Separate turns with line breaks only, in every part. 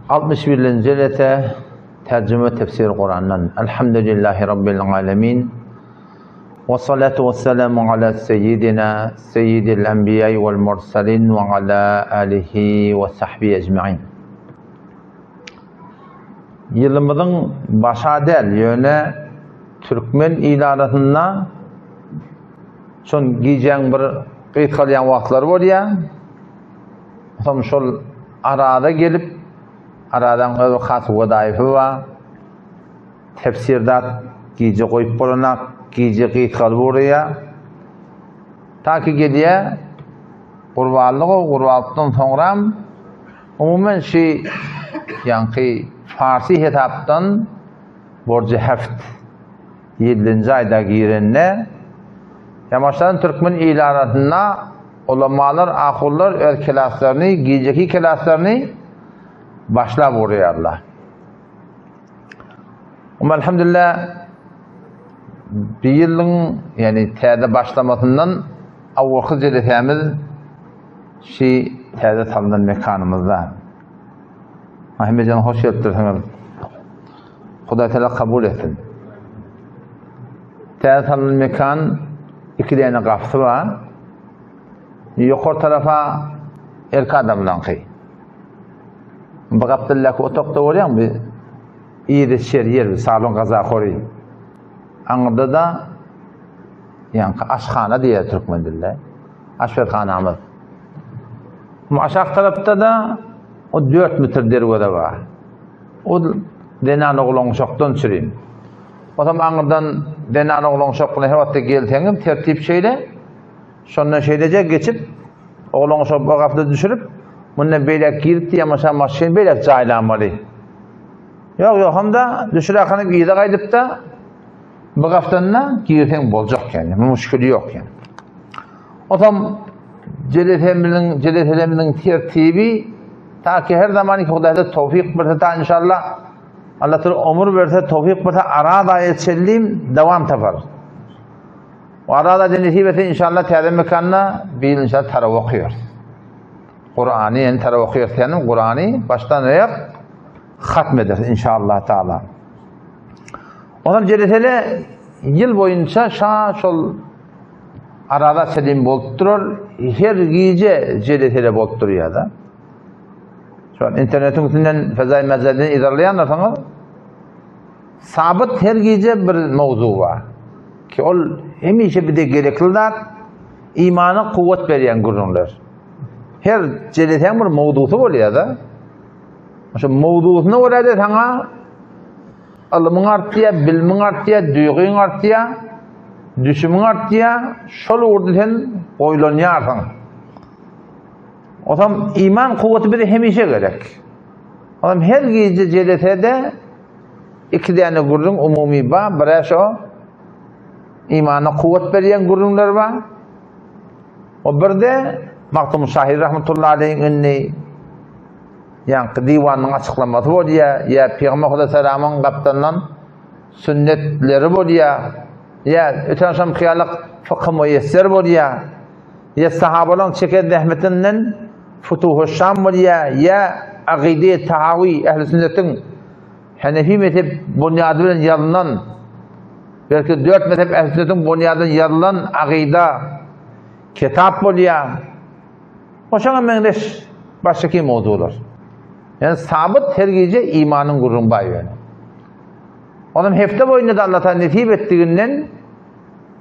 61-nji jelese Terjime tefsir Kurandan. Elhamdülillahi Rabbil alemin. Ve salatu ve selamu ala seyyidina seyyidil enbiya vel mursalin ve ala alihi ve sahbihi ecmain. Ýylymyzyň başa däl, ýöne türkmen il arasynda şol gijäň bir gysgalýan wagtlary bolýar. Soň şol arada gelip, aradaň öz has wedaýyfy bar. Tefsir zat gije goýup bolanak, gije gysgalyp ugraýar. Ta ki gelýär gurbanlyk, gurbanlykdan soňram Umuman şi ýaňky farsy hesapdan borjy heft ýedinji aýda girende ýamaşdan türkmen il arasynda ulamalar, ahunlar öz kelaslaryny, gijeki kelaslaryny başlap urýarlar. Umuman elhamdülillah bir ýylyň ýani täze başlamasyndan awalky jelesämiz Şi täze salnan mekanymyzda. Hemmejan hoş gelipdirsiňiz. Hudaý Teala kabul etsin. Täze salnan mekan iki däne gapysy bar. Ýokary tarafa erkek adamlaňky. Bu gapdaldaky otagda bolýan bu ýeri şer ýer, salon gazahory. Aňyrda-da ýaňky aşhana diýýär türkmen dilinde. Aşpezhanamyz. Bu aşak tarapda-da o 4 metr derweze bar. O zenan oglan uşakdan çürin. Otam aňyrdan zenan oglan uşak bilen her wagtda gelseňiz tertip şeýle. Şondan şeýleje geçip oglan uşak bu gapyda düşürip, mundan beýläk girip diýen maşyn beýläk jaýlamaly. Ýok, ýok, hem-de düşüräkanyp yza gaýdyp-da Bu gapdan-da girseň boljak ýani, müşkili ýok ýani. Otam jelesemizin, jeleselemizin tertibi ta ki her zaman ki Hudaýda towfik berse ta inşallah Allah Teala ömür berse, towfik berse arada etşellim dowam tapar. O arada nesip etse inşallah täze mekanda bir inşallah taraw okuýar. Kurany ýani taraw okuýar ýani Kurany başdan aýak hatm eder inşallah taala. Onam jelesele ýyl boýunça şa şol arada selim bolup durar, her gije jelesele bolup durýar da. Şu an internetiň üstünden Fezai Mezedini yzarlaýanlarsyňyz, sabyt her gije bir mowzu bar. Ki ol hemişe bize gerekli zat, imana kuwwat berýän gürrüňler. Her jelesäň bir mowzusy bolýar da. Şu mowzusyna görä-de saňa Ylmyň artýar, bilimiň artýar, duýgyň artýar, düşümiň artýar, şol ugurda sen oýlanýarsyň. Otam iman kuwwaty bize hemişe gerek. Otam her gije jelesede iki däne gürrüň umumy bar, birä şo imana kuwwat berýän gürrüňler bar. O birde Magtymguly şahyr rahmetullahi aleýhiň indi Ýaňky diwanyň açyklamasy bolýar, ýa Pygamber Huda salamyň gapdalyndan sünnetleri bolýar, ýa öten agşam hyýalyk fykhy muýesser bolýar, ýa sahabalaryň çeken zähmetinden Futuhy Şam bolýar, ýa Agyde-i Tahawi ähli sünnetiň Henefi mezhep bunýady bilen ýazylan, belki dört mezhep ähli sünnetiň bunýady bilen ýazylan agyda kitap bolýar. Oşaňa meňzeş başgaky mowzular. Ýani sabyt her gije imanyň gürrüň bar ýöne. Onam hepde boýunda da Allah Taala nesip etdiginden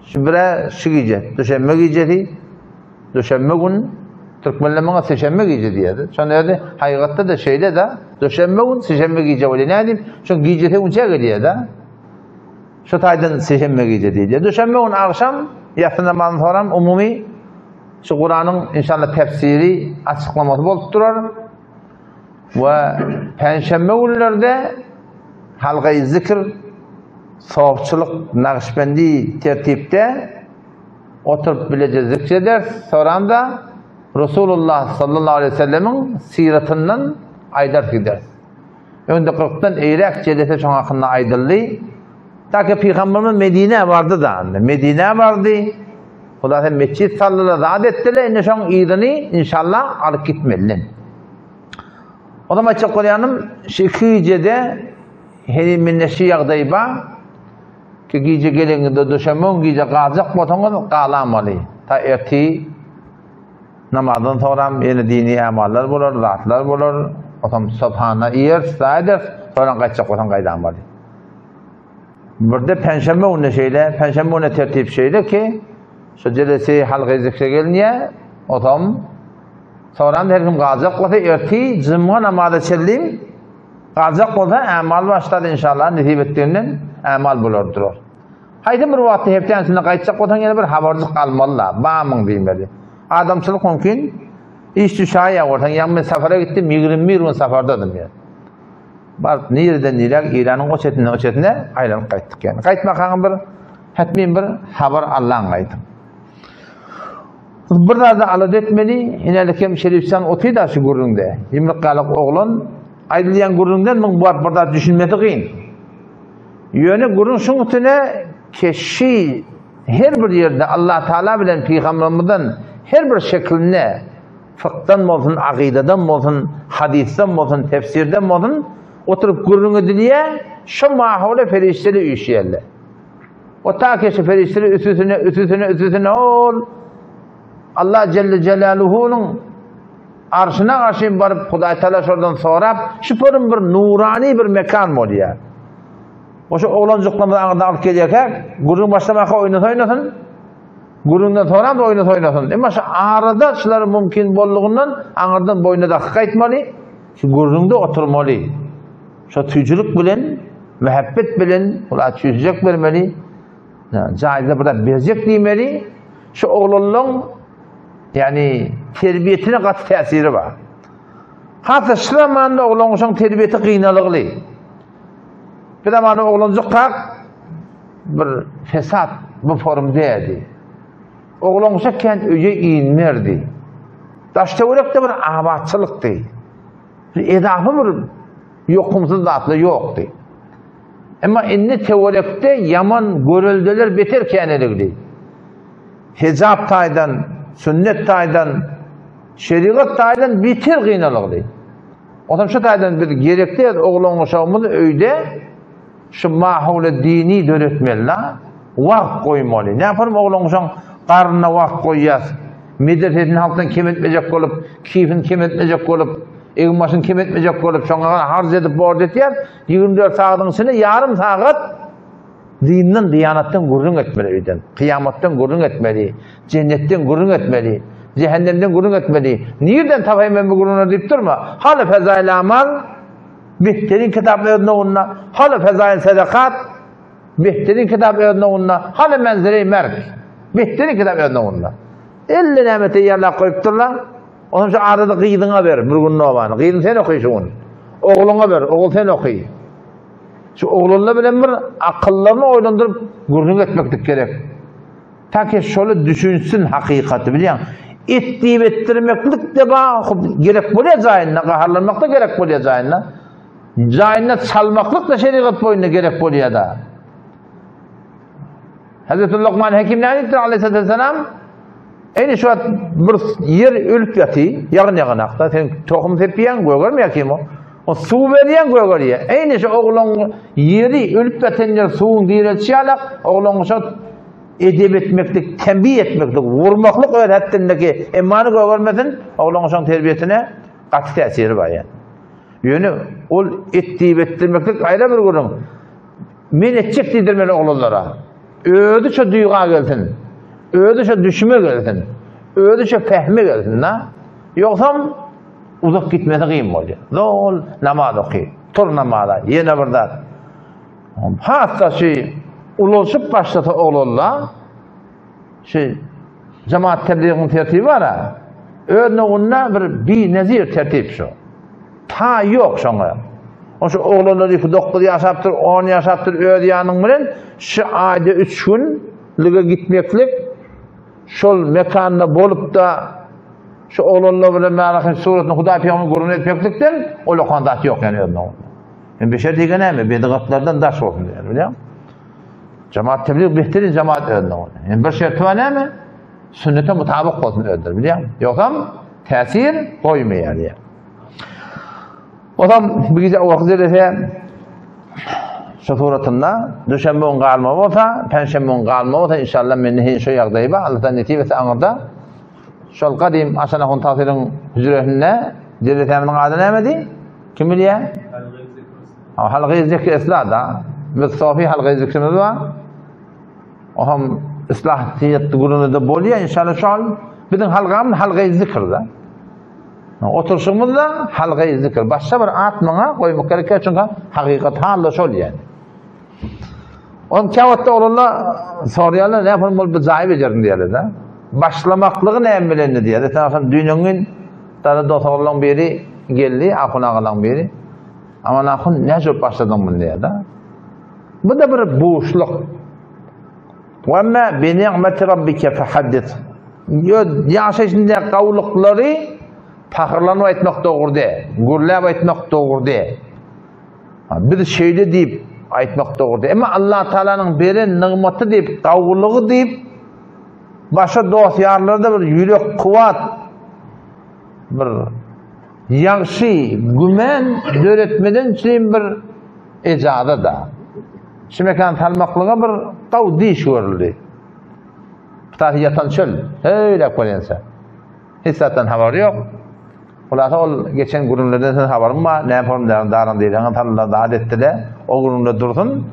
şu bire şu gije, düşenbe gijesi, düşenbe gün türkmenler muňa seşenbe gije diýýär. Şonda ýerde hakykatda da şeýle de düşenbe gün seşenbe gije bolýar. Näme diýip? Çünki gijesi unça gelýär da. Şu taýdan seşenbe gije diýilýär. Düşenbe gün agşam ýatsy namazyny soram umumy Şu Kuranyň inşallah tefsiri açyklamasy bolup durar. We penşenbe günlerde halgaý zikr sofçylyk Nakşbendi tertipde oturyp bileje zikr eder. Soran-da Resulullah sallallahu aleyhi ve sellemiň syratyndan aýdar gider. Öňde kyrkdan eýräk jelese şoň hakynda aýdyldy. Ta ki Pygamberimiz Medinä bardy da, Medinä bardy. Huda sen mesjid saldylar, zat etdiler, indi şoň yzyny inşallah alyp gitmeli. Onam aýtjak bolýanym, şu iki gijede heniz mende şu ýagdaý bar. Ki gije geleňizde duşenbe gün gije galjak bolsaňyz galamaly. Ta ertir namazdan soňram ýene dini amallar bolar, zatlar bolar. Otam subhana iýeris, da ederis. Soňra gaýtjak bolsaň gaýdamaly. Birde penşenbe günü şeýle, penşenbe günü tertip şeýle ki, şu jelesi halky zikre gelinýär, otam soňram her kim galjak bolsa ertir jumga namaza çenli galjak bolsa amal başlar inşallah nesip etdiginden amal bolar durar. Haýsy bir wagtda hepdäniň içinde gaýtjak bolsaň ýene bir habarjyk almaly-da, bamyň diýmeli. Adamçylyk mümkin, iş düşäýýär bolsaň, ýa men safara gitdim, 21 gün safardadym ýa. Baryp nireden niräk Eýranyň o çetinden o çetine aýlanyp gaýtdyk ýani. Gaýtmakaňam bir hetmin bir habar allaň gaýdyň. Bir zada alada etmeli, inälik hem Şerifjan otyda şu gürrüňde. Ýumruk galyk oglan aýdylýan gürrüňden muň bu bir zat düşünmesi kyn. Ýöne gürrüň şuň üstüne keşi her bir ýerde Allah Taala bilen pygambermizden her bir şeklinde Fykdan bolsun, akydadan bolsun, hadysdan bolsun, tefsirden bolsun, oturyp gürrüň edilýär, şo mahaula perişdeler üýşýärler. O ta ki şu perişdeler üstüsine, üstüsine, üstüsine ol Allah Celle Celaluhu'nyň arşyna garşy baryp Hudaý Taala şordan sorap, şu porun bir nurani bir mekan bolýar. O şu oglanjyklarymyzy aňyrdan alyp gelýärkä, gürrüň başlamaka oýnasa oýnasyn, Gürrüňden soňram-da oýnasa oýnasyn. Emma şu arada şular mümkin boldugyndan aňyrdan boýuna daky gaýtmaly, şu gürrüňde oturmaly. Şo tüýjülik bilen, mähebbet bilen olara çüýşejek bermeli, jaýda bir zat berjek diýmeli. Şu oglanlaryň ýagny terbiýesine gaty täsiri bar. Has-da şu zamanda oglangyşyň terbiýesi gynalygly. Bir zamanda oglanjyk tak bir fesat bu forum däldi. Oglangyşa kän öýe inmerdi. Daş töwerekde bir abatçylykdy. Bir edafa bir ýokumsyz zatlar ýokdy. Emma indi töwerekde ýaman göreldeler beter käneligdi. Hijab taýdan, sünnet taýdan, şerigat taýdan beter gynalygdy. Onsoň şu taýdan biz gerekli oglan-uşagymyzy öýde şu mahuly dini döretmeli-da, wagt goýmaly. Näme oglan-uşagyň garnyna wagt goýýas? Medresesini halkdan kem etmejek bolup, kifini kem etmejek bolup, egin-başyny kem etmejek bolup, şoňa harç edip borç etýäs. 24 sagadyň içinde ýarym sagat Dinden, diýanatdan gürrüň etmeli öýden. Kyýamatdan gürrüň etmeli. Jennetden gürrüň etmeli. Jähennemden gürrüň etmeli. Nirden tapaýyn men bu gürrüňleri diýip durma. Haly fezail amal behterin kitap öz nowunda. Haly fezail sadakat behterin kitap öz nowunda. Haly menzere merk behterin kitap öz nowunda. Elle näme teýýarlap goýupdyrlar. Onuň şu arada gyzyňa ber bir gün nowany. Gyzym sen oky şu gün. Ogluňa ber, ogul sen oky. Şu oglanlar bilen bir akyllaryny oýlandyryp gürrüň etmeklik gerek. Ta ki şoly düşünsin hakykaty bilýäň. Et diýip etdirmeklik de bar, gerek bolýar jaýynda, gaharlanmak da gerek bolýar jaýynda. Jaýynda çalmaklyk da şerigat boýunda gerek bolýar da. Hazreti Lokman Hekim näme diýipdir aleyhisselam? Eýni şu wagt bir ýer ölüp ýaty, ýagyn ýaganakda sen tohum sepýäň, gögermeýär kim o. O suw berýäň gögerýär. Eýni şu oglan ýeri ölüp ýatan ýer suwuň direltişi ýalak, oglan şo edep etmeklik, tembiý etmeklik, vurmaklyk öz hetdindeki emmany gögermesin, oglan şoň terbiýesine gaty täsiri bar ýani. Ýöne ol et diýip etdirmeklik aýra bir gürrüň. Men etjek diýdirmeli oglanlara. Özi şo duýga gelsin. Özi şo düşüme gelsin. Özi şo pähme gelsin da. Ýogsam uzak gitmesi kyn bolýar. Zol namaz oky. Tur namaza. Ýene bir zat. Has-da şu ulalşyp başlasa oglanlar şu jemaat tebligiň tertibi bar-a. Öz nowunda bir binezir tertip şu. Taý ýok şoňa. O şu oglanlar iki 9 ýaşapdyr, 10 ýaşapdyr öz ýanyň bilen şu aýda 3 gün lige gitmeklik şol mekanda bolup-da şu oglanlar bilen märahyň suratyny Hudaý pygamber gürrüň etmeklikden ol okan zat ýok ýani özüne. Men beşer diýgen näme? Bedigatlardan daş bolsun diýen, bilýäň? Jemaat tebliğ behterin jemaat özüne. Yani bir şerti var näme? Sünnete mutabyk bolsun özleri, bilýäň? Ýogsam täsir goýmaýar diýär. Otam bir gije wagt jelese şu suratynda düşenbe gün galma bolsa, penşenbe gün galma bolsa inşallah mende hen şu ýagdaý bar. Allahdan nesip etse aňyrda şol gadym Aşan ahun tagsyryň hüjresinde jelesämiziň ady nämedi? Kim bilýär? Halgy zikr islah da. Biz sofi halgy zikrimiz bar. O hem islah diýip gürrüňde bolýar inşallah şol biziň halgamyz halgy zikrda. Oturşymyzda halgaýy zikr. Başga bir at muňa goýmak gerek çünki hakykat hal-da şol ýani. On käwagtda olanlar soraýarlar, näme bolup bu jaýy bejerdiň diýýärler-de. Başlamaklygy näme bilendi diýýär. Sen düýnüň gün dada dost oglanlaryň biri geldi, ahun agalaryň biri. Aman ahun näme başladyň muny diýýär-de. Bu da bir buşluk. Ve ma bi ni'meti rabbike fehaddis. Ýaşaýşynda gawulyklary pahyrlanyp aýtmak dogry däl, gürläp aýtmak dogry däl. Biz şeýle diýip aýtmak dogry däl. Emma Allah Taalanyň beren nygmaty diýip, gawulygy diýip başga dost-ýarlarda bir ýürek kuwwat bir ýagşy güman döretmeden üçin bir ejaza da. Şu mekan salmaklyga bir gaw diş görüldi. Putahy ýatan çöl. Öýläp bolýança. Hiç zatdan habary ýok. Hulasa ol geçen gürrüňlerden sen habaryň bar. Näme form daran diýseň saldylar zat etdiler. O gürrüňler dursun.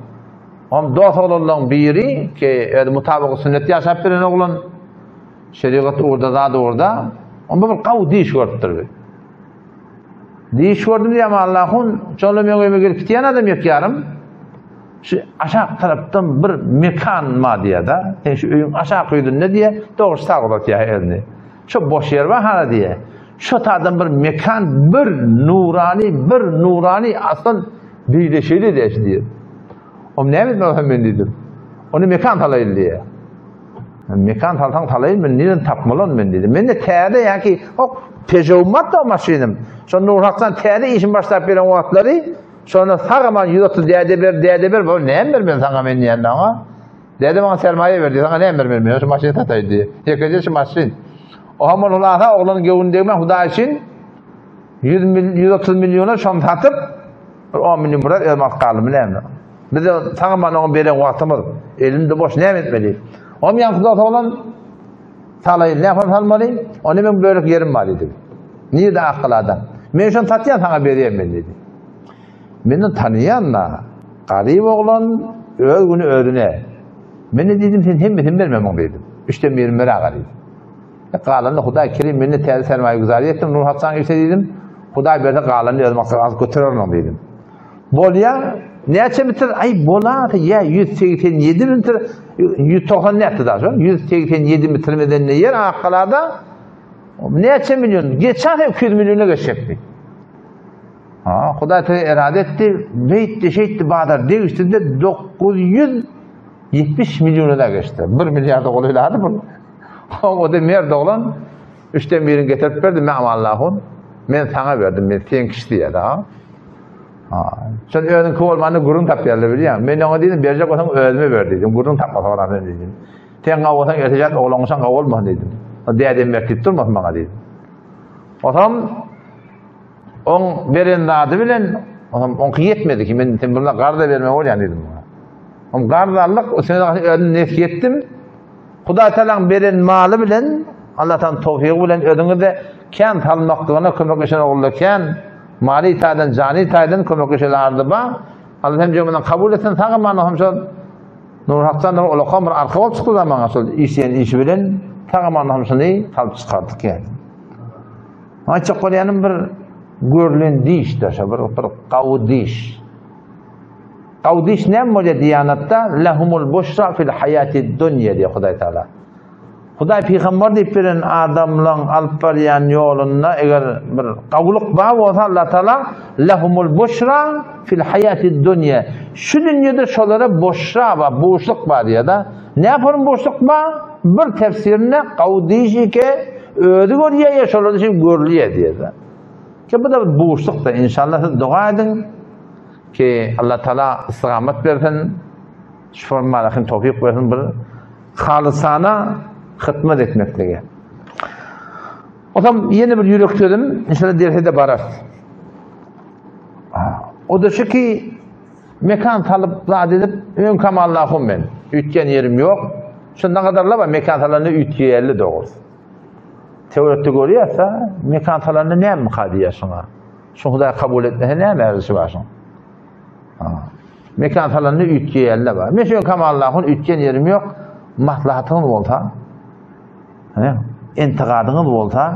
Om dost oglanlaryň biri ki öz mutabyk sünnet ýaşap bilen oglan şerigat ugurda zat ugurda onda bir gaw diş görüpdir. Diş gördüm diýýär Allahun, şonda meň öýüme gelip gitýän adam ýok ýarym. Şu aşak tarapdan bir mekan ma diýýär-de. Sen şu öýüň aşak ýüzünde diýýär, dogry sag uzatýar elini. Şu boş ýer bar hana diýýär. Şu tadan bir mekan, bir nurani, bir nurani aslan beýle şeýle diýýär diýýär. Om näme etmeli men diýdim. Ony mekan salaýyn diýýär. Mekan salsaň salaýyn men nirden tapmaly ony men diýdim. Mende täze ýa-ki ok Peugeot mat o maşynym. Şonda Nurhakdan täze işim başlap beren wagtlary şonda sag aman 130 däde ber, däde ber, bu näme ber men saňa men diýen oňa. Däde maňa sermaýa berdi, saňa näme bermeli men şu maşyny sataýyn diýdi. Ýekeje şu maşyn. O hem ol hulasa oglan göwün degme Hudaý üçin 100 mil, 130 milliona şony satyp bir 10 million biraz özüm alyp galdym näme. Bize sag aman oňa beren wagtymyz elimde boş näme etmeli? Oňa ýaňky dost oglan salaýyn, näme salmaly? Ony men bölek ýerim bar diýdi. Nirde Akgalada? Men şony satýan saňa berýän men diýdi. Meni tanyýan da garyp oglan öz güni özüne. Men diýdim sen hemmesini berme muň diýdim. Üçden birini ber aga diýdim. E, galanyny Hudaý kerim mende täze sermaýa güzar etdim Nur Hasan işe diýdim. Hudaý berse galanyny özüm az götererin diýdim. Bolýa, näçe metr? Aý, bolady, ýa 187 metr, 190 nätdi da şol? 187 metr meden ýer Akgalada näçe million? Geçen sene 200 milliona geçjekdi. Ha, Hudaý te erade etdi, beýtdi, şeýtdi, bazar degişdi de 970 milliona da geçdi. 1 milliarda golaýlady bu. O da merd oglan üçden birini getirip berdi, Mämallahun. Men saňa berdim, men sen kişi diýýär, ha. Sen özüňki bolmanda gürrüň tapýarlar bilýäň. Men oňa diýdim, berjek bolsaň özüme ber diýdim. Gürrüň tapmasa olam sen diýdim. Sen gaw bolsaň ertejat oglangyşaň gaw bolmasyn diýdim. O dädem ber diýip durmasyn maňa diýdim. Otam oň beren zady bilen otam oňky ýetmedi ki men sen buna garda berme bolýan diýdim oňa. Om garz aldyk, o sen özüm nefs ýetdim. Hudaý Tagalaň beren maly bilen, Allah Tagalaň towfygy bilen özüňize kän salmaklygyna kömekleşen ogullar kän, maly taýdan, jany taýdan kömekleşen ardy bar. Allah hem jemgyna kabul etsin, sag aman hem şol Nurhakjan olakan bir arka bolup çykdy da maňa şol işleýän işi bilen sag aman hem şuny salyp çykardyk ýaly. Aýtjak bolýanym bir görlen diş de şo bir bir gawy diş. Gawdyş näme bolýar diýanatda? Lehumul buşra fil haýatid dunýa diýýär Hudaý Taala. Hudaý pygamber diýip beren adamlaryň alyp barýan ýolunda eger bir gawulyk bar bolsa Allah Taala lehumul buşra fil haýatid dunýa. Şu dünýede şolara buşra bar, buşluk bar diýýär-de. Näme buşluk bar? Bir tefsirinde gawdyş ike özi görýär ýa şolar üçin görülýär diýýär. Ki bu da bir buşlukdyr. İnşallah siz doga ediň. Ki Allah Taala istigamet bersin, şu formada hem towfik bersin bir halysana hytmat etmeklige. Otam ýene bir ýürek sözüm, inşallah derse de barar. O-da şu ki, mekan salyp, zat edip, öňki amaldakym men. Üýtgän ýerim ýok. Şunda gadarla bar, mekan salanda üýtgeýärli dogrusy. Töwerekde görýärse, mekan salanda nämemika diýýär şuňa. Şu Hudaý kabul etmese näme ärilşi bar şuň. Mekan salanda üýtgeýärli bar. Men şu öňki amaldakym, üýtgän ýerim ýok. Maslahatyňyz bolsa, Intigadyňyz bolsa,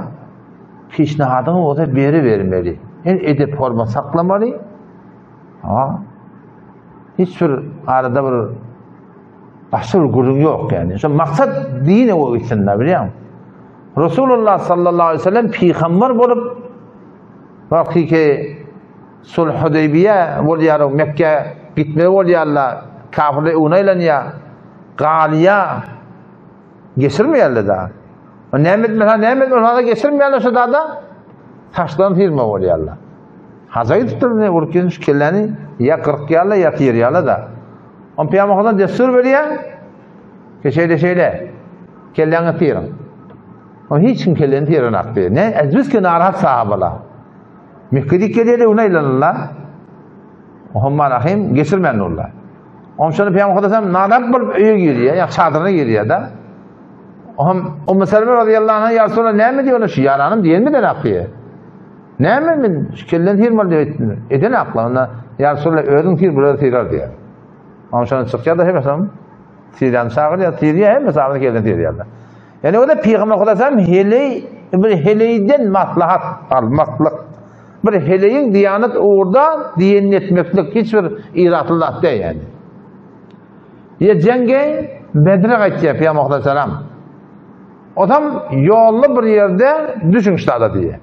pişnahadyňyz bolsa beribermeli. En edep hormat saklamaly. Ha. Hiç bir arada bir başga bir gürrüň ýok ýani. Şo maksat dine o gitsin da bilýän. Resulullah sallallahu aleyhi ve sellem pygamber bolup wagty ki sulh Hudeybiye bolýar, Mekke gitmeli bolýarlar, kafirler öňe aýlanýar, galýar. Geçirmeýärler da. O näme etmese, näme etmese geçirmeýärler şu dada. Saçlaryny syrma bolýarlar. Haja gidipdir ne urup gelmiş şu kelläni ýa gyrkýarlar ýa syrýarlar da. On Pygamber Hudan dessur berýär. Ki şeýle şeýle. Kelläňi syryň. O hiç kim kelleni syranak diýär. Ne ezbis ki narahat sahabalar. Mekke'de gelýär, öňe aýlanarlar. Muhammed Rahim geçirmän durlar. Onuň üçin Pygamber Hudaýam narahat bolup öýe girýär, ýa çadyryna girýär-de. Ohm Ummu Seleme radıyallahu anha ýa Resulallah näme diýýär şu ýaranym diýenmi den akýar. Näme men şu kellen syrmaly diýip aýtdym. Eden akla onda ýa Resulallah özüň syr bular syrar diýýär. Onuň üçin çykýar-da hemmesi syrýan çagyrýar, syrýar hemmesi agyz kellen syrýarlar. Ýani o da Pygamber Hudaýam heleý bir heleýden maslahat almaklyk Bir heleýiň diýanet ugurda diýenini etmeklik hiç bir iratly zat däl ýaly. Ýe jeňge Bedre gaýtýar Pygamber aleyhisselam. Otam ýolda bir ýerde düşüň ştada diýýär.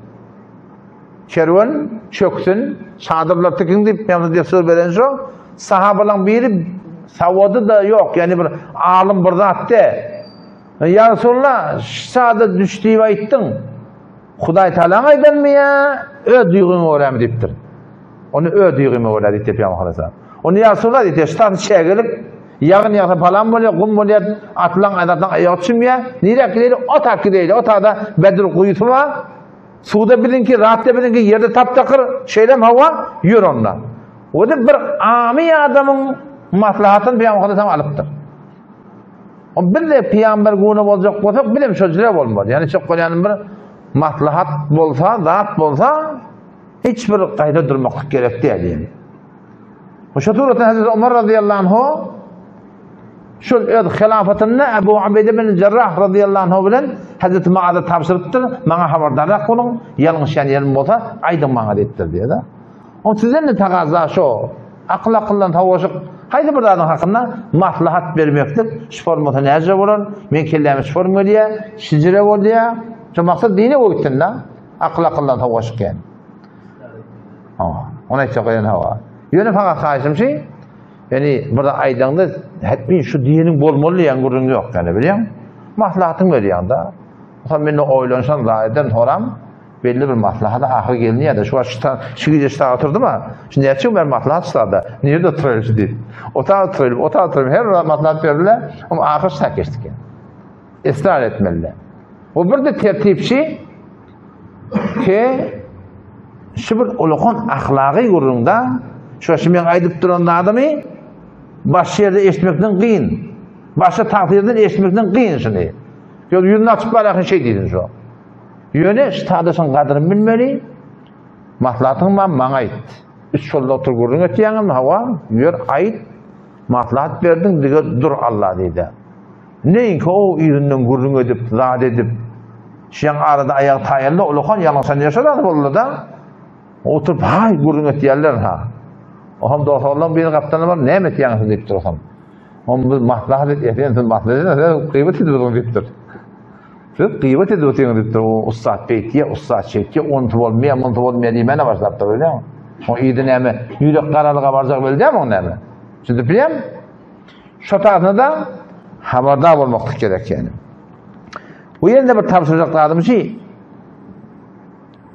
Kerwen çöksün, çadyrlar tikiň diýip Pygamber dessur beren şo. Sahabalaryň biri sawady da ýok, ýani bir alym bir zat däl. Ýa Resulallah, ştada düş diýip aýtdyň. Hudaý Tagalaň aýdanmy ýa öz duýgyňa görämi diýipdir. Ony öz duýgyma görä diýipdir Pygamber aleyhissalam. Ony ýa Resulallah diýipdir, şu taýda çägelik, ýagyn ýagsa palan bolýar, gum bolýar, atlaň aýratlaň aýagy çümýär. Nirä gideýli, o tak gideýli, o taýda Bedr guýusy bar. Suwda biziňki, zatda biziňki, ýerde tap-takyr, şeýlem hawa, ýör onda. O-da bir amy adamyň maslahatyny Pygamber aleyhissalam alypdyr. O biz-de pygamber guna boljak bolsak, bizem şo jüre bolmaly. Ýani çok bolýan bir maslahat bolsa, zat bolsa, hiç bir gaýda durmaklyk gerek däl diýen. Bu şu suratda Hazreti Omar radıyallahu anhu şol öz hilafatynda Ebu Ubeyde bin Jarrah radıyallahu anhu bilen Hazreti Muaz'a tabşyrypdyr, maňa habardarrak boluň, ýalňyşýan ýerim bolsa, aýdyň maňa diýipdir diýýär. Oň sizden de tagaza şo, akyl akyldan savaşyp, haýsy bir zadyň hakynda maslahat bermeklik, şu formada näce bolar, men kelläme şu form gelýär, şijire bolýar. Şu maksat dine bolup gitsin da, akyl akyldan savaşyk ýani. Hawa, ony aýtjak bolýan hawa. Ýöne fakat haýyşym şi, ýani bir zat aýdaňda, hetmin şu diniň bolmaly diýen gürrüň ýok ýani, bilýäň? Maslahatyň berýäň da. Sen meni oýlanşan zaýdan soram, Belli bir maslahata ahyr gelinýär-de, şu wagt şu şu gije şu sagat oturdym-a, şu näçe gün bäri maslahat şu sagatda, nirede oturaýyn şu diýip. Otag oturaýyn, otag oturaýyn, her bir maslahat berdiler, oňa ahyr şu sagat geçdik ýa. Israr etmeliler. Bu bir de tertipçi ke şu bir ulakan ahlagy gürrüňde, şu şu men aýdyp duran zadymy başga ýerde eşitmekden kyn. Başga tagtyrdan eşitmekden kyn şuny. Ýok ýüzüni açyp bararsyň şeý diýsin şu. Ýöne ştadaşyň gadryny bilmeli, maslahatyň bar, maňa aýt. Üç şolda otur gürrüň etýäňem, hawa, ýör aýt, maslahat berdiň, dige dur Alla diýdi. Neýinki o yzyndan gürrüň edip, zat edip, şeň arada aýagy taýaldy, ulakan ýalňyşan ýer şo zat boldy-da. Oturyp haý gürrüň etýärler ha. Oham dost-oglan biri gapdalynda baryp, näme etýäňiz siz diýip durasam. Ohm biz maslahat et, esen siz maslahat edin, gyýbat edip oturyň diýipdir. Siz gyýbat edip otyňyz diýipdir, o ussat beýtýä, ussat şeýtýä, onusy bolmaýa, munsy bolmaýa diýmäne başlapdyr, bilýäňmi? Oň yzy näme, ýürek garalyga barjagy belli dälmi oň näme? Düşündip bilýäňmi? Şo taýda habardar bolmaklyk gerek ýani. Bu ýerde bir tabşyrjak zadym şu,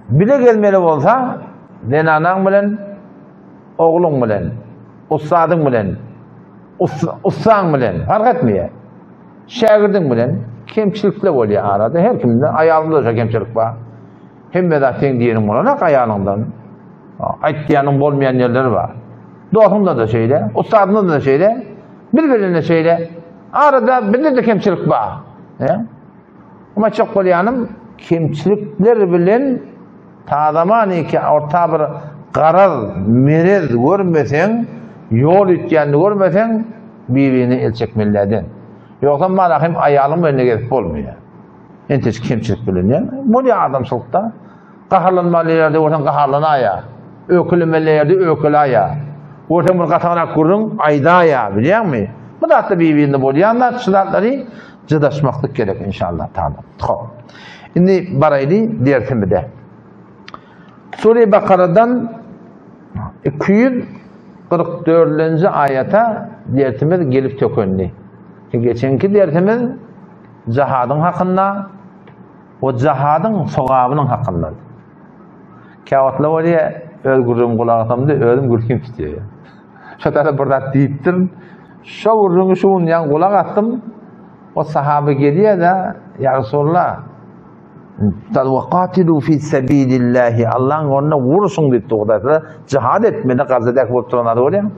bile gelmeli bolsa, zenanaň bilen, ogluň bilen, ussadyň bilen, ussaň bilen, fark etmeýär. Şägirdiň bilen kemçilikle bolýar arada, her kimde, aýalymda şo kemçilik bar. Hemme zat seň diýeniň bolanak aýalyňdan. Aýtýanyň bolmaýan ýerleri bar. Dostuňda-da şeýle, ussadyňda-da şeýle, bir-birinde şeýle. Arada bizde-de kemçilik bar. Amma aýtjak bolýanym, kemçilikler bilen tazaman iki orta bir garaz, merez görmeseň, ýol ýitýänini görmeseň, bir-birine el çekmelilerden. Ýogsam malahym aýalyň bilen gezip bolmaýar. Enteç kemçilik bilen. Bolýar adamçylykda. Gaharlanmaly ýerde görseň gaharlanaýar. Öýkelemeli ýerde öýkeläýär. Görseň bir gataňrak gürrüň aýdaýar, bilýäňmi? Bu zatlar bir-birinde bolýan zat, şu zatlary jydaşmaklyk gerek inşallah taala. Hop. Indi baraýly dersimize. Sure Bakaradan 244-nji aýata dersimiz gelip tökendi. Geçenki dersimiz jahadyň hakynda we jahadyň sogabynyň hakynda. Käwagtlar bolýar, öz gürrüňime gulak asamda özüm gülkim tutýar. Şo tarap bir zat diýipdirin. Şo gürrüňi şu gün ýaňy gulak asdym. O sahaba gelýär-de, Ýa Resulallah, Wa qatilu fi sabilillahi, Allahyň ýolunda uruşyň diýipdir Hudaý taala. Jihad etmeli, Gazadäki bolup duran zady görýäňmi?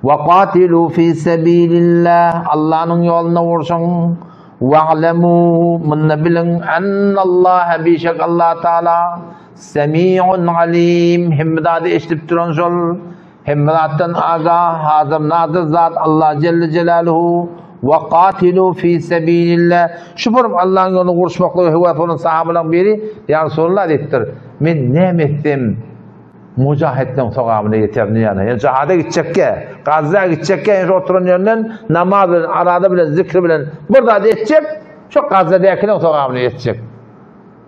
Wa qatilu fi sabilillah, Allanyň ýolunda urşuň. Wa'lemu, munda biliň, ennallaha bişek Allah Taala semiun alim, hemme zady eşidip duran şol, hemme zatdan agah, hazir nazyr zat Allah jelle jelaluhu. Wa qatilu fi sabilillah. Şu bolup Allahyň ýolunda uruşmaklyga höwes bolan sahabalaryň biri, Ýa Resulallah diýipdir, men näme etsem, Mujahitleriň sogabyna ýeterin ýa-da ýa jihada gitjekkä, Gazza gitjekkä ýa oturan ýerinden namaz bilen, arada bilen, zikr bilen bir zat etjek, şo Gazzadäkileriň sogabyna ýetjek.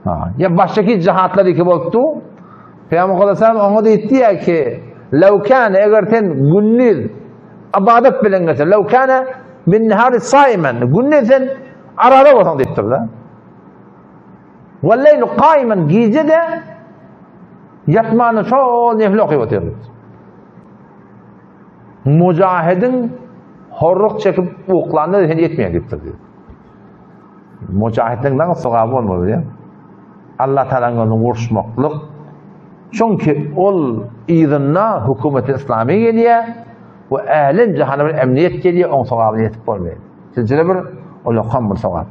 Ha, ýa başga jihatlar iki bolupdy. Peygamber sallallahu oňa diýdi ki, "Law kana eger sen gündiz ibadat bilen geçse, law kana min nahari saiman, gündiz sen arada bolsaň diýipdir-de. Wal-leýlu kaiman gije-de ýatmany şol nefil okyp otyrdy. Mujahidiň horruk çekip uklanda sen ýetmeýär diýipdir diýip. Mujahidiň näme sogaby bolmaly diýip. Allah Taalanyň ýolunda uruşmaklyk. Çünki ol yzynda hökümeti islami gelýär we älem jahana bir emniýet gelýär, oň sogabyna ýetip bolmaýar. Sizce bir ulakam bir sogap.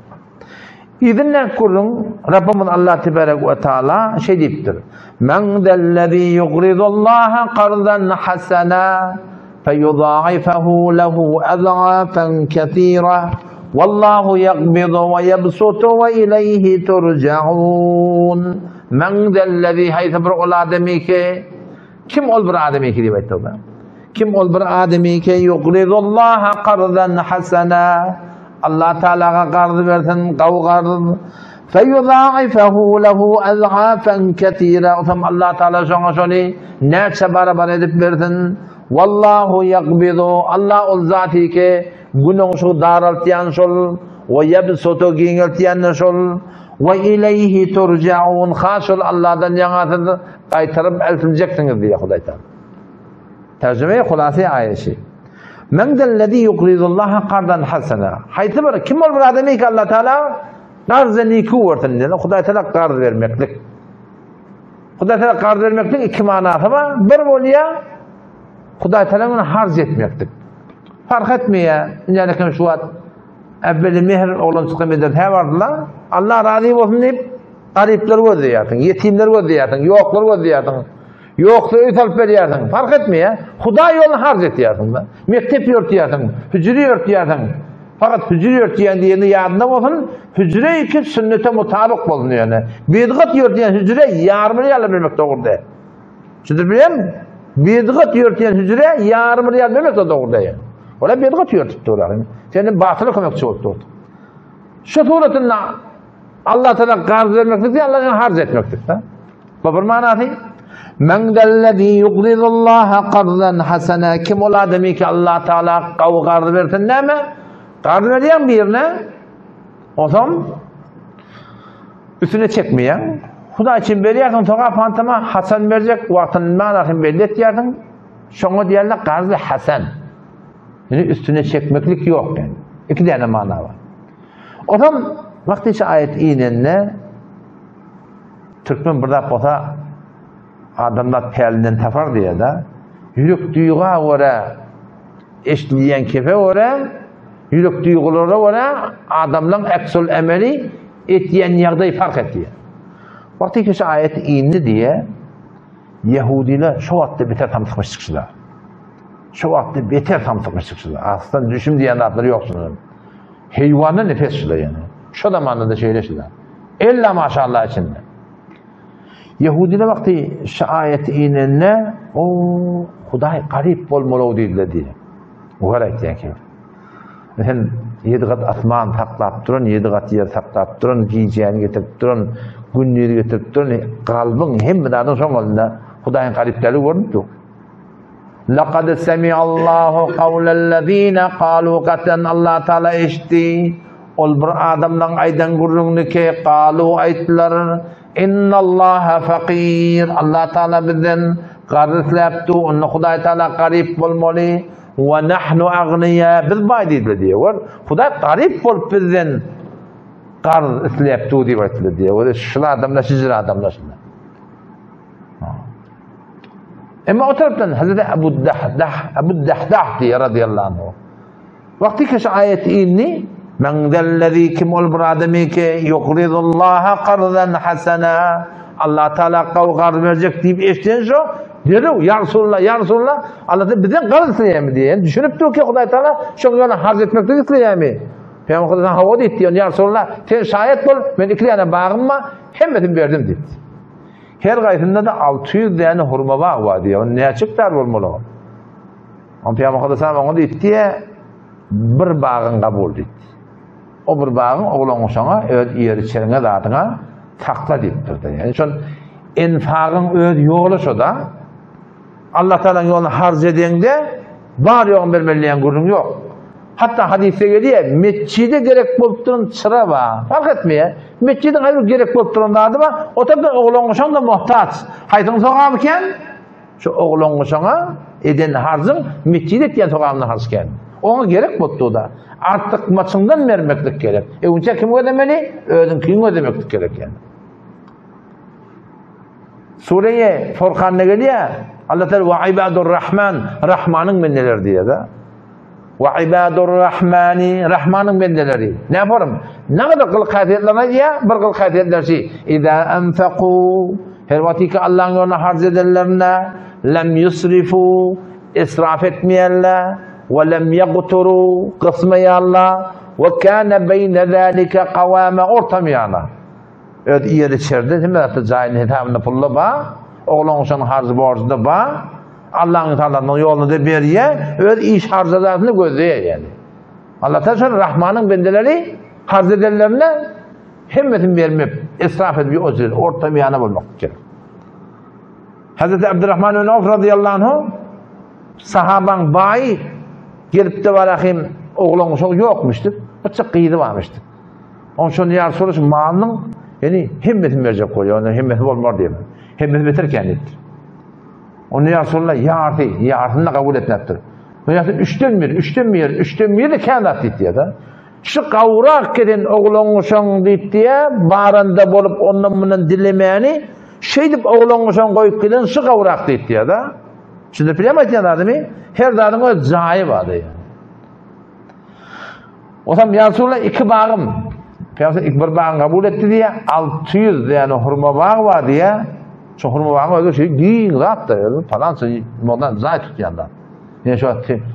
Yzyndan gürrüň Rabbymyz Allah tebarek we taala şeý diýipdir. Men zellezî yugridullaha qardan hasana feyudaifahu lehu azafan kesira wallahu yaqbidu we yabsutu we ileyhi turjaun. Men zellezî haýsy bir ol adamy ki Kim ol bir adamy ki diýip aýtdy. Kim ol bir adamy ki yuqridullaha qardan hasana Allah Taalaga garz bersin, gawy garz. Feyudaifahu lehu azafan ketira. Osam Allah Taala şoňa şony näçe barabar edip bersin. Wallahu yaqbidu. Allah ol zaty ki günüň şu daraltýan şol we yabsutu giňeltýän şol we ileyhi turjaun. Ha şol Allahdan ýaňa siz gaýtaryp eltiljeksiňiz diýýär Hudaý Taala. Terjüme hulasy aýeşi. Men zellezi yukrizullaha qardan hasana. Haýsy bir kim ol bir adamy ki Allah Taala garz niku bersin diýen. Hudaý Taala garz bermeklik. Hudaý Taala garz bermeklik iki manasy bar. Bir bolýar Hudaý Taala ony harç etmeklik. Fark etmeýär. Ýani kim şu wagt äwweli mehr oglan çykan medresä bardylar. Allah razy bolsun diýip garyplar gözleýärsiň, ýetimler gözleýärsiň, ýoklar gözleýärsiň. Ýoksa öý salyp berýärsiň. Fark etmeýär. Hudaý ýoluna harç etýärsiň. Mekdep ýörtýärsiň, hüjre ýörtýärsiň. Fakat hüjre ýörtýän diýeni ýadynda bolsun, hüjre iki sünnete mutabyk bolsun ýöne. Bidgat ýörtýän hüjre ýarym real bermek dogry däl. Düşündirip bilýärmi? Bidgat ýörtýän hüjre ýarym real bermek de dogry däl. Olar bidgat ýörtüp durlar. Sen batyla kömekçi bolup durdyň. Şu suratynda Allah Taala garz bermeklik diýen Allah'a harç etmeklik. Bu bir manasy. Men zellezî yugrizullaha qardan hasana kim ol adamy ki Allah Taala gawy garz bersin näme? Garz berýän birine Onsoň üstüne çekmeýäň. Hudaý üçin berýärsiň sogap hantama haçan berjek wagtyny manasyny belli etýärsiň. Şoňa diýerler garz hasan. Ýani üstüne çekmeklik ýok ýani. Iki däne mana bar. Onsoň wagty içi aýat inende Türkmen bir zat bolsa. Adamzat pälinden tapar diýýär-de. Ýürek duýga görä, eşidilýän kefe görä, ýürek duýgulara görä adamlaň aksul emeli etýän ýagdaýy fark etýär. Wagty ki şu aýat indi diýýär, Ýehudiler şo wagtda beter samsykmyş çykyşylar. Şo wagtda beter samsykmyş çykyşylar. Aslan düşüm diýen zatlar ýok şular. Heýwandan nefes şular ýene. Şo zamanda da şeýle şular. Ella maşallah içinde. Ýehudiler wagty şu aýat inende, o Hudaý garyp bolmaly diýdiler diýdi. Olar aýtýan ki, sen ýedi gat asman saklap duran, ýedi gat ýer saklap duran, gijäni getirip duran, gündizi getirip duran, kalbyň hemme zadyň şoň elinde. Hudaýyň garyp däli görünip dur. Laqad semi'allahu qawlallazina qalu gatan Allah Taala eşitdi. Ol bir adamlaň aýdan gürrüňini ki, galu aýtdylar, Innallaha fakir, Allah Taala bizden garz isläpdi, onda Hudaý Taala garyp bolmaly, we nahnu agniýa, biz baý diýdiler diýýär. Gör, Hudaý garyp bolup bizden garz isläpdi diýip aýtdylar diýýär. Gör, şul adamlar, şijir adamlar şunlar. Emma o tarapdan Hazreti Abu Dahdah, Abu Dahdah diýýär radiyallahu anhu. Wagty ki şu aýat indi, Men zellezi kim ol bir adamy ki yuqridullaha qarzan hasana Allah Taala gawy garz berjek diýip eşden şo derrew ýa Resulullah ýa Resulullah Allah da bizden garz isleýärmi diýen düşünip dur ki Hudaý Taala şoň ýaly harç etmeklik isleýärmi? Peygamber Hudaý hawa diýdi diýen ýa Resulullah sen şaýat bol men iki däne bagym bar hemmesini berdim diýdi. Her gaýsynda da 600 däne hurma bag bar diýýär. Näçe hektar bolmaly? Oň Pygamber Hudaý oňa diýipdi, bir bagyň kabul diýipdi. O bir bagyň oglan şoňa öz ýeri içeriňe zadyňa sakla diýipdir. Ýani şol enfagyň öz ýoly şoda. Allah Taalanyň ýoluna harç edeňde bar ýoguny bermeli diýen gürrüň ýok. Hatda hadysda gelýär, metjide gerek bolup duran çyra bar. Fark etmeýär. Metjidiň her bir gerek bolup duran zady bar. O tarapdan oglan şoňa muhtaç. Haýsyň sogaby kän? Şu oglangyşaňa eden harjyň metjide etýän sogabyndan harç kän. Oňa gerek bolupdy-da. Artykmaçyňdan bermeklik gerek. Öňçä kim gözlemeli? Özüňkini gözlemeklik gerek ýani. Sureýe Furkanda gelýär. Allah Teala we ibadur Rahman, Rahmanyň bendeleri diýýär-de. We ibadur Rahmani, Rahmanyň bendeleri. Näme forum? Näme gylyk häsiýetlerini aýdýar? Bir gylyk häsiýetleri şu. Iza anfaqu her wagt ki Allah'ın ýoluna harç edenlerinde lem yusrifu israf etmeýärler we lem yaqturu gysmaýarlar we kana beýne zalika qawama ortamaýarlar. Öz ýeri içerde hemme zatda jaýyny hesabynda pulda bar. Oglan şonuň harjy borjy da bar. Allah'ın Taala'nyň ýoluna da berýär, öz iş harjazasyny gözleýär ýani. Allah Taala şol Rahmanyň bendeleri harç edenlerine hemmesini bermek, israf edip ýok, orta miýana bolmak gerek. Hazreti Abdurrahman ibn Awf radıyallahu anhu sahabaň baýy gelip de barahym oglan uşak ýokmuş diýip, bir gyzy barmyş diýip. Oň şony ýa soruş malynyň ýani hemmesini berjek bolýar, onda hemmesi bolmar diýip. Hemmesi beter kän diýipdir. Onda ýa Resulallah ýarty, ýartyny da kabul etmepdir. Ýa üçden bir, üçden bir, üçden bir de kän zat diýipdir da. Şu gawrak giden oglan uşaň diýipdi, baranda bolup ondan mundan dilemäni, şeýdip oglan uşaň goýup giden şu gawrak diýipdi da. Şimdi bilýän aýtýan zadymy? Her zadyň öz jaýy bar diýýär. Osam ýa Resulallah iki bagym. Peygamber ilk bir bagyny kabul etdi diýýär. 600 däne hurma bagy bar diýýär. Şu hurma bagyň özi şu giň zat da, özi palança ondan jaý tutýan zat. Ýa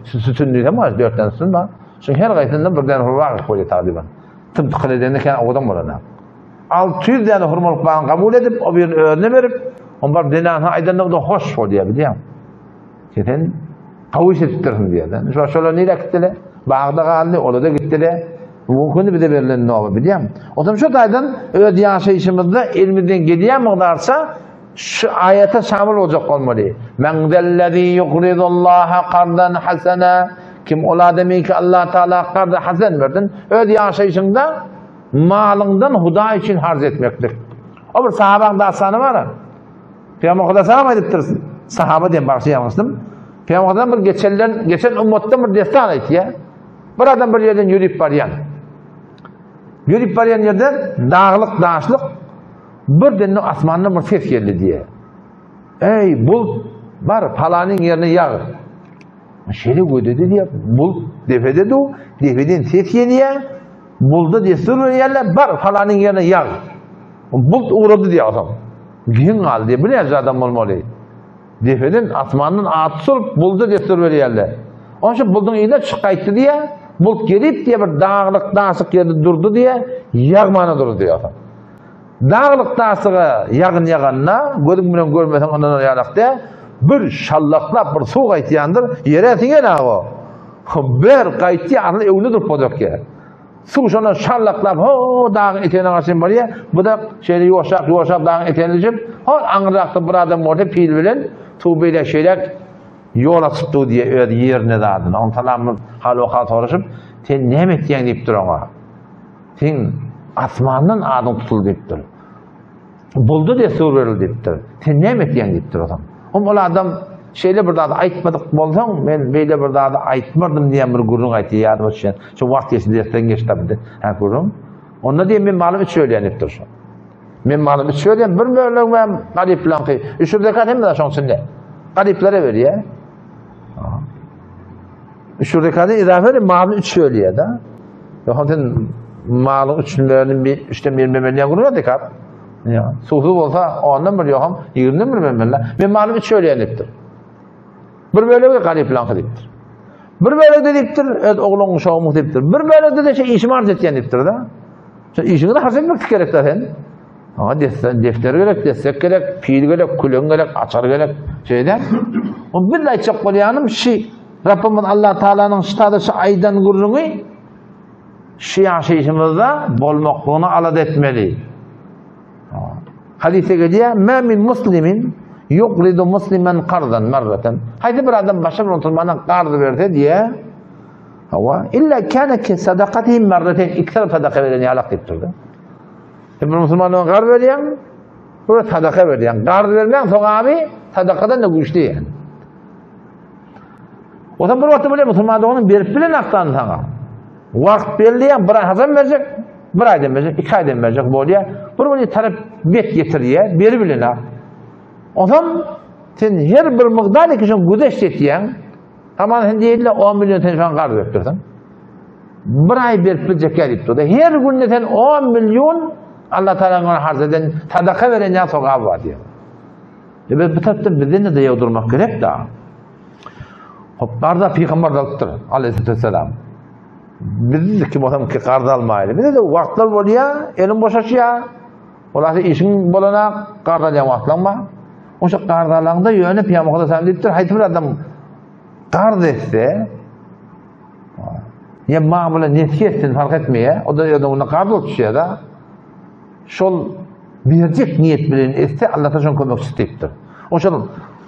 şu sütün diýsem bar, 4 däne sütün bar. Şu her gaýsyndan bir däne hurma bagy goýýar tagryban. Tüm tykyl edende kän owadan bolar. 600 däne hurmalyk bagyny kabul edip, o birini özüne berip, on bar denäni aýdanda da hoş bolýar, bilýän. Sen gawy iş edipdirsiň diýýär. Şu şolar nirä gitdiler? Bagda galdy, olar da gitdiler. Bu gün bize berlen nowa bilýän. Otam şu taýdan öz ýaşaýşymyzda elimizden gelýän mukdarça şu aýata şamil boljak bolmaly. Men zellezi yuqridullaha qardan hasana kim ol adamy ki Allah Taala qarda hasan bersin, öz ýaşaýşyňda malyňdan Hudaý üçin harç etmeklik. O bir sahabaň dastany bar. Pygamber Huda salam aýdypdyr. Sahaba diýen bagşy ýalňyşdym. Pygamber Hudadan bir geçenden, geçen ummatdan bir destan aýtýar. Bir adam bir ýerden ýörüp barýan. Ýörüp barýan ýerde daglyk, daşlyk birden asmandan bir ses geldi diýýär. Eý, bulut, bar, palanyň ýerine ýag. Şeýle gödedi diýýär, bulut depede dur, depeden ses gelýär, buluda dessur berýärler, bar, palanyň ýerine ýag. Bulut ugrady diýýär otam. Geň galdy diýýär, bu näce adam bolmaly? Depeden, asmandan at sürüp, buluda dessur berýärler. Onça buludyň yzyna çykyp gaýtdy diýýär, bulut gelip diýýär, bir daglyk, daşlyk ýerde durdy diýýär, ýagmana durdy diýýär otam. Daglyk daşlyga ýagyn ýaganda, gözüň bilen görmeseň ynanar ýalak däl, bir şallaklap bir suw gaýtýandyr, ýere siňen-ä o. Bir gaýtýar, asyl öwünde durup boljak ýer. Suw şondan şallaklap, ho, dagyň etegine garşy barýar. Bu-da şeýle ýuwaşrak, ýuwaşrak dagyň etegine düşüp, hol aňyrrakda bir adam görse pil bilen suw beýläk-şeýläk ýol açyp dur diýýär öz ýerine zadyna. Oň salamyny hal-waka soraşyp, sen näme etýäň diýipdir oňa. Seň asmandan adyň tutuldy diýipdir. Boldy dessur berildi diýipdir. Sen näme etýäň diýipdir otam. Hom ol adam şeýle bir zady aýtmadyk bolsaň, men beýle bir zady aýtmardym diýen bir gürrüň aýtdy ýadyma düşýän. Şu wagt geçdi dersden geçdi abi. Ha gürrüň. Onda diýen men malym üç bölýän diýipdir şu. Men malym üç bölýän, bir bölegim hem garyplaňky. Üşür zekat hemme zat şoň içinde. Garyplara berýär. Üşür zekatdan izafe edip malyny üç bölýär da. Ýogsam sen malyň üçünü bölüp bir üçden birini bermeli gürrüň zekat. Ýa, suwsuz bolsa ondan bir ýogsam ýigrimden bir bermeli. Men malymy üç bölýän diýipdir. Bir bölegi garyplaňky diýipdir. Bir bölegi de diýipdir, öz ogluň uşagymyň diýipdir. Bir bölegi de şey işimi harç etýän diýipdir da. Sen işiňi de harç etmek gerek da sen. Aňa dessan defter gerek, destek gerek, pil gerek, küleň gerek, açar gerek. Şeýle. O bir aýtjak bolýanym şi Rabbimiz Allah Taalanyň şytada şu aýdan gürrüňi şu ýaşaýşymyzda bolmaklygyny alada etmeli. Hadysda gelýär, "Ma min muslimin yuqridu musliman qardan marratan." Haýsy bir adam başga bir musulmana karz berse diýe, hawa, illa kana ke sadaqati marratan, iki tarap sadaka beren ýalak diýip durdy. Sen bir musulmana karz berýäň, bir sadaka berýäň. Karz bermäň sogaby sadakadan da güýçli ýani. O zaman bir wagtda bile musulman doganyň berip bilen akdany saňa. Wagt belli, bir ay hazam berjek, bir aýdan berjek, iki aýdan berjek bolýar. Bir gün tarap bet getirýär, beri bilen ak. O zaman sen her bir mukdar iki güzeşt etýäň. Aman sen diýdiler 10 milyon sen şoňa karz berip dursaň. Bir aý berip biljek ýa diýip durdy. Her günde sen 10 milyon Allah Taalanyň harç eden sadaka beren ýa sogap bar diýýär. E biz bu tarapdan bizden de daýaw durmak gerek da. Hop garda pygamber alypdyr aleyhisselam. Biz kim bolsam ki karz almaýly. Bizde de wagtlar bolýar, eliň boşaşýar. Olar işiň bolana karz alýan wagtlaň bar. Oşa karz alaňda ýöne pygamber aleyhisselam diýipdir, haýsy bir adam karz etse, ýa maň bilen nesýe etsin fark etmeýär. O da ýöne onda karz bolup düşýär-de. Şol berjek niýet bilen etse Allah şoň kömekçisi diýipdir. Oşol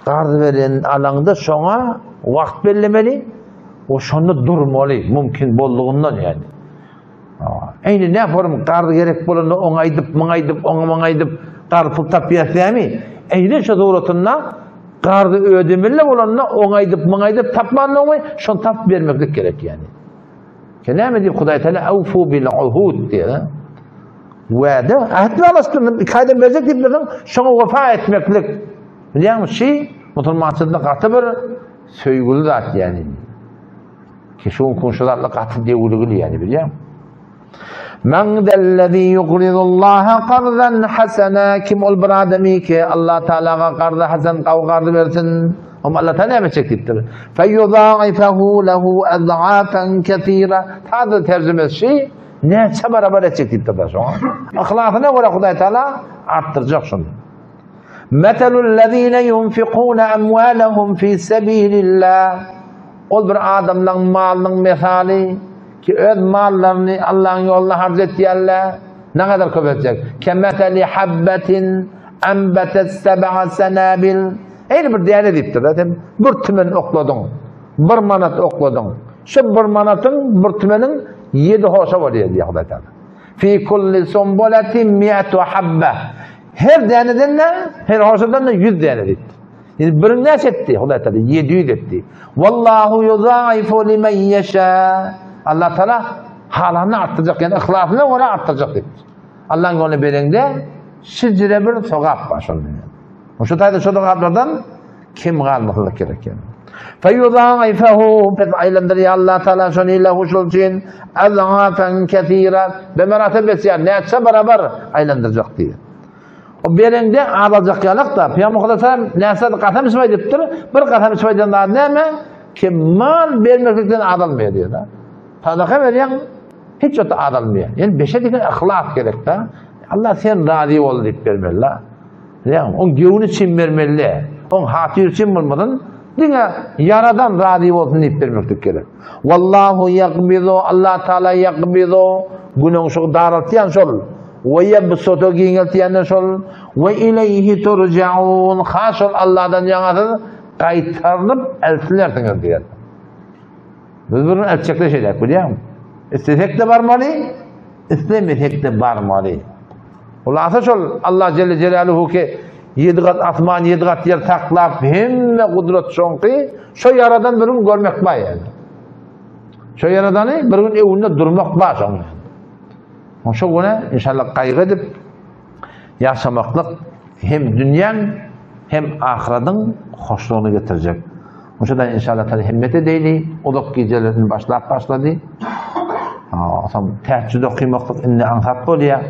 karz beren alaňda şoňa wagt bellemeli, o şonda durmaly, mümkin boldugyndan ýani. Eýni ne form karz gerek bolanda oňa aýdyp, muňa aýdyp, oňa muňa aýdyp, karz pul tapýas dämi? Eýni şo suratynda karzy ödemeli bolanda oňa aýdyp, muňa aýdyp tapmandygymy, şony tapyp bermeklik gerek ýani. Ki näme diýip Hudaý Teala awfu bil uhud diýýär. Wada, äht baglaşdyň, iki aýdan berjek diýip dursaň, şoňa wepa etmeklik. Bilýäňmi, şi musulmançylykda gaty bir söýgüli zat ýani. Ki şu gün şu zatlar gaty döwülgili ýani, bilýäňmi? Men zellezî yuqridullaha qardan hasana kim ol bir adamy ki Allah Teala'ga garda hasan gawy gardy bersin. Hem Allah Teala näme etjek diýipdir. Feyudaifahu lehu azafan kesira. Tazy terjimesi näçe barabar etjek diýipdir da şoňa. Yhlasyna görä Hudaý Teala artdyrjak şuny. Meselul-lezine yunfikune amwalahum fi sebilillah. Ol bir adamlaryň malynyň mesaly ki öz mallaryny Allahyň ýolunda harç etýärler. Ne kadar köp etjek? Kemeseli habbetin enbetet seb'a senabil. Eýni bir däne diýipdir. Sen bir tümen okladyň. Bir manat okladyň. Şu bir manatyň bir tümeniň ýedi hoşa bolýar diýýär Hudaý Taala. Fi kulli sumbulatin mi'atu habba. Her däneden de, her hoşadan da 100 däne diýipdir. Yani birini näçe etdi? Hudaý Taala 700 etdi. Wallahu yudaifu limen yasha. Allah Taala halanyny artdyrjak, yani yhlasyna görä artdyrjak diýipdir. Allah'ın ýoluna berende şijire bir sogap bar şonda. Şu taýda şu sogaplardan kem galmasylyk gerek ýa. Feýudaifahu pes aýlandyrýar Allah Taala şony lehu şol üçin azafan kesira bemerate besýär näçe barabar aýlandyrjak diýýär. O bereňde azalcak ýalak da Peygamber sallallahu aleyhi näçe kasam içip aýdypdyr. Bir kasam içip aýdan zat näme? Kim mal bermeklikden azalmaýar diýýär da. Sadaka berýän hiç wagt azalmaýar. Ýani beşe diýen yhlas gerek da. Allah sen razy bol diýip bermeli la. Ýa oň göwni üçin bermeli. Oň hatyry üçin bolmasyn, diňe Ýaradan razy bolsun diýip bermeklik gerek. Wallahu ýagbizu, Allah Taala ýagbizu, günüň şu daraltýan şol. We ýebsutu giňeltýän şol. We ileýhi turjaun, ha şol Allahdan ýaňa siz gaýtarylyp eltilersiňiz diýen. Biz bunu eltjekde şeýdäk bilýäňmi? Islesek-de barmaly, islemesek-de barmaly. Hulasa şol Allah Celle Celaluhu ki ýedi gat asman, ýedi gat ýer saklap, hemme gudrat şoňky, şo ýaradan bir gün görmek bar ýaly. Şo ýaradany bir gün öwünde durmak bar şoň. Şo güne inşallah gaýgy edip ýaşamaklyk hem dünýäň hem ahyradyň hoşlugyny getirjek. Şodan inşallah taala himmet edeýli. Uzak gijelerini başlap başlady. Soň tähejjüd okymaklyk indi aňsat bolýar.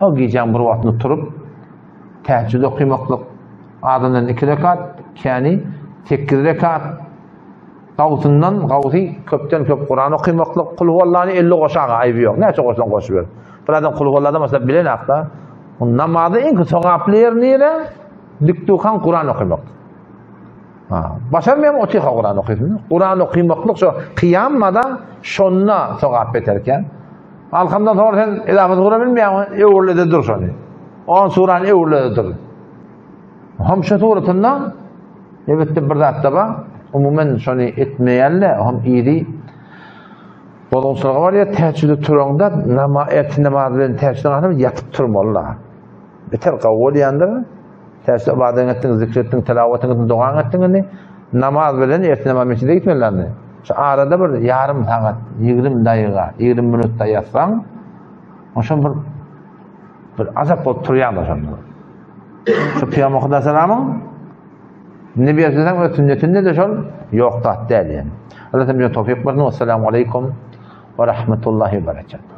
O gijäň bir wagtyny turup tähejjüd okymaklyk azyndan 2 rekat, käni 8 rekat gawsyndan gawsy köpden köp Kuran okymaklyk, kul huwallany 50 goşaga aýby ýok. Näçe goşsaň goşuber. Bir adam kul huwalladan başlap bilen akda. Namazy iň sogaply ýeri nire? Dik durkan Kuran okymak. Ha, başarmaýan otyka Kuran okysyn. Kuran okymaklyk şo kyýammada şonda sogap beterken. Alhamdan soňra sen ilahı sura bilmeýäň, öwrülede dur şony. On surany öwrülede dur. Hem şu suratynda elbetde bir zat da bar. Umumen şony etmeýänle hem iri bozgunçylyga barýar. Tähejjüde turaňda nama ertir namaz bilen tähejjüden galsam ýatyp turmaly. Beter gawy bolýandyr. Tähejjüde ybadat etdiň, zikr etdiň, tilawatyň etdiň, dogaň etdiň indi. Namaz bilen ertir namaz mesjide gitmeli indi. Şu arada bir ýarym sagat, 20 daýyga, 20 minutda ýatsaň, oşam bir bir azap bolup turýar şonda. Şu Pygamber Huda salamyň Nebi Aleyhisselam öz sünnetinde de şol ýok zat däl ýani. Allah bize towfik bersin. Assalamu aleykum we rahmetullahi we berekatuh.